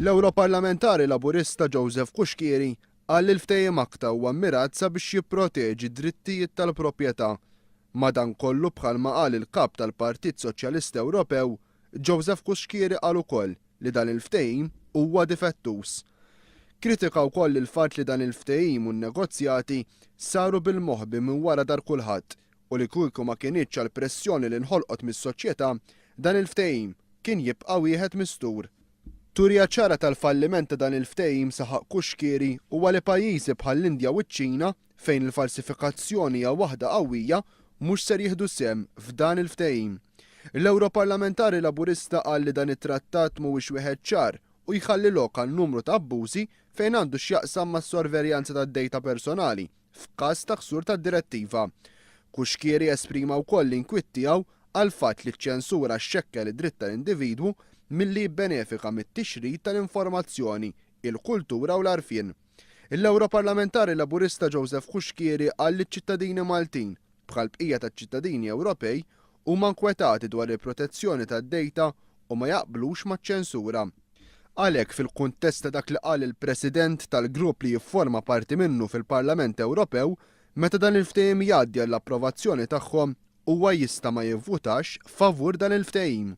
L-Ewroparlamentari Laburista Joseph Cuschieri qal li l-ftehim ACTA huwa mmirat sabiex jipproteġi d-drittijiet tal-proprjetà. Madankollu bħalma qal il-Kap tal-Partit Soċjalista Ewropew, Joseph Cuschieri qal ukoll li dan il-ftehim huwa difettuż. Kritika wkoll il-fatt li dan il-ftehim u n-negozjati saru bil-moħbi minn wara dar kulħadd u li kieku ma kinitx għall-pressjoni li nħolqot mis-soċjetà, dan il-ftehim kien jibqa' wieħed mistur. Turija ċara tal-falliment ta' dan il-ftehim, saħaq Cuschieri, huwa li pajjiżi bħall-Indja u ċ-Ċina, fejn il-falsifikazzjoni hija waħda qawwija, mhux ser jieħdu sehem f'dan il-ftehim. L-Ewroparlamentari Laburista qal li dan it-trattat mhuwiex wieħed ċar u jħalli lok għal numru ta' abbużi fejn għandu x'jaqsam mas-sorveljanza tad-dejta personali f'każ ta' ksur tad-direttiva. Cuschieri esprima wkoll l-inkwiet tiegħu għall-fatt li ċ-ċensura xxekkel id-dritt tal-individwu milli jibbenefika mit-tixrid tal-informazzjoni, il-kultura u l-għarfien. L-Ewroparlamentari Laburista Joseph Cuschieri qal li ċ-ċittadini Maltin, bħall-bqija taċ-ċittadini Ewropej, huma nkwetati dwar il-protezzjoni tad-dejta u ma jaqblux maċ-ċensura. Għalhekk fil-kuntest ta' dak li qal il-President tal-grupp li jifforma parti minnu fil-Parlament Ewropew, meta dan il-ftehim jgħaddi għall-approvazzjoni tagħhom, huwa jista' ma jivvutax favur dan il-ftehim.